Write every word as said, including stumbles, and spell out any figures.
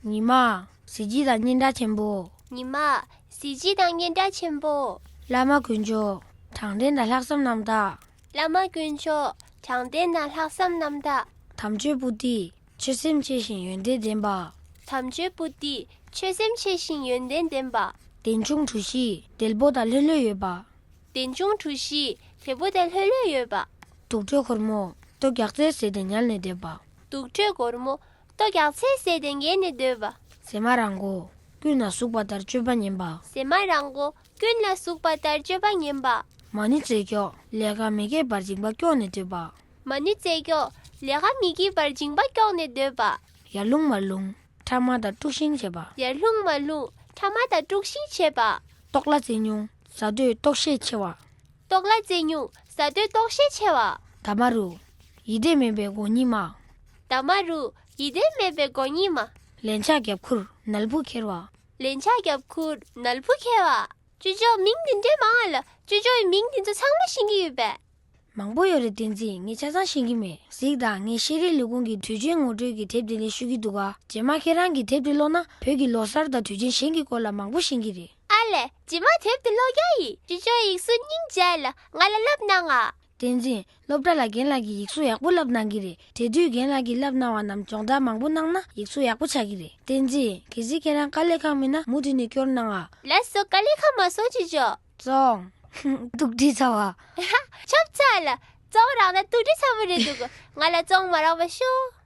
ཉི་མ། གཟི་བརྗིད་དང་སྙན་གྲགས་ཆེན་པོ། ཉི་མ། གཟི་བརྗིད་དང་སྙན་གྲགས་ཆེན་པོ། བླ་མ་དཀོན་མཆོག། དྲང་བདེན་དང་ལྷག་བསམ་རྣམ་དག། བླ་མ་དཀོན་མཆོག། དྲང་བདེན་དང་ལྷག་བསམ་རྣམ་དག། དམ་ཆོས་པོ་ཏི། ཆོས་སེམས་ཆེ་ཞིང་ཡོན་ཏན་ལྡན་པ། དམ་ཆོས་པོ་ཏི། ཆོས་སེམས་ཆེ་ཞིང་ཡོན་ཏན་ལྡན་པ། བདེན་ཆུང་གྲུ་བཞི། དལ་པོ་དང་ལྷོད་ལྷོད་ཡོད་པ། བདེན་ཆུང་གྲུ་བཞི། དལ་པོ་དང་ལྷོད་ལྷོད་ཡོད་པ། དུག་ཁྲོད་སྒོར་མོ། ལྟོ་རྒྱག་རྩལ་ཟད་དེ་ཉལ་ནས་སྡོད་པ། དུག་ཁྲོད་སྒོར་མོ། ལྟོ་རྒྱག་རྩལ་ཟད་དེ་ཉལ་ནས་སྡོད་པ། ཟེ་མ་རང་མགོ། ཀུན་ལ་ཟུག་པ་ལྟར་སྤྱོད་པ་ངན་པ། ཟེ་མ་རང་མགོ། ཀུན་ལ་ཟུག་པ་ལྟར་སྤྱོད་པ་ངན་པ། མ་ཎི་རྩེ་སྐྱོག། ལས་ཀ་མི་དགེ་བར་སྦྱིན་པ་སྐྱོག་ནས་སྡོད་པ། མ་ཎི་རྩེ་སྐྱོག། ལས་ཀ་མི་དགེ་བར་སྦྱིན་པ་སྐྱོག་ནས་སྡོད་པ། ཡར་ལྷུང་མར་ལྷུང་། ཕྲ་མ་དང་དཀྲུག་ཤིང་བྱེད་པ། ཡར་ལྷུང་མར་ལྷུང་། ཕྲ་མ་དང་དཀྲུག་ཤིང་བྱེད་པ། ལྟོགས་ལ་རྩེ་ཉུང་། ཟ་འདོད་ལྟོགས་ཤས་ཆེ་བ། ལྟོགས་ལ་རྩེ་ཉུང་། ཟ་འདོད་ལྟོགས་ཤས་ཆེ་བ། ད་མ་རུ། ཡིད་བདེ་མེད་པའི་མགོ་གཉིས་མ། ད་མ་རུ། ཡིད་བདེ་མེད་པའི་མགོ་གཉིས་མ། ལན་ཆགས་རྒྱབ་ཁུར་ནལ་བུ་ཁྱེར་བ། ལན་ཆགས་རྒྱབ་ཁུར་ནལ་བུ་ཁྱེར་བ། ཅོ་ཅོ་མིང་འདི་འདྲའི་མང་ང་ལ། ཅོ་ཅོ་ཡི་མིང་འདི་ཚོ་ཚང་མ་ཤེས་ཀྱི་ཡོད་པས། མང་པོ་ཡོད་རེད། བསྟན་འཛིན། ངས་ཆ་ཚང་ཤེས་ཀྱི་མེད། གཟིགས་དང་། ངས་ཤེས་རིག་ལས་ཁུངས་ཀྱི་དུས་ཆེན་ངོ་སྤྲོད་ཀྱི་དེབ་དེ་ལས་ཤོད་ཀྱི་འདུག་ག་རྗེས་མ་ཁྱེད་རང་གིས་དེབ་དེ་ཀློག་ན་བོད་ཀྱི་ལོ་གསར་དང་དུས་ཆེན་གཞན་གྱི་སྐོར་ལ་མང་པོ་ཤེས་ཀྱི་རེད། ཨ་ལས། རྗེས་མ་དེབ་དེ་ཀློག་རྒྱུ་ཡིན། ཅོ་ཅོ་ཡིག་གཟུགས་སྙིང་རྗེ་ལ་ང་ལ་བསླབ་གནང་ང་། བསྟན་འཛིན། སློབ་གྲྭ་ལ་རྒན་ལགས་ཀྱིས་ཡིག་གཟུགས་ཡག་པོ་བསླབ་གནང་གི་རེད། དེ་དུས་རྒན་ལགས་ཀྱིས་བསླབ་གནང་བ་རྣམས་སྦྱོང་བརྡར་མང་པོ་གནང་ན་ཡིག་གཟུགས་ཡག་པོ་ཆགས་ཀྱི་རེད། བསྟན་འཛིན། གལ་སྲིད་ཁྱེད་རང་དཀའ་ལས་ཁག་མིན་ན་མུ་མཐུད་ནས་སྐྱོར་གནང་ང་། ལགས་སོ། དཀའ་ལས་ཁག་མ་སོང་། ཅོ་ཅོ། བཙོང་། སྡུག་དྲི་ཚ་བ། ཆབ་ཚ་ལ། བཙོང་རག་ན་སྡུག་དྲི་ཚ་བོ་རེད་འདུག་ང་ལ་བཙོང་མ་རག་པ་ཤོག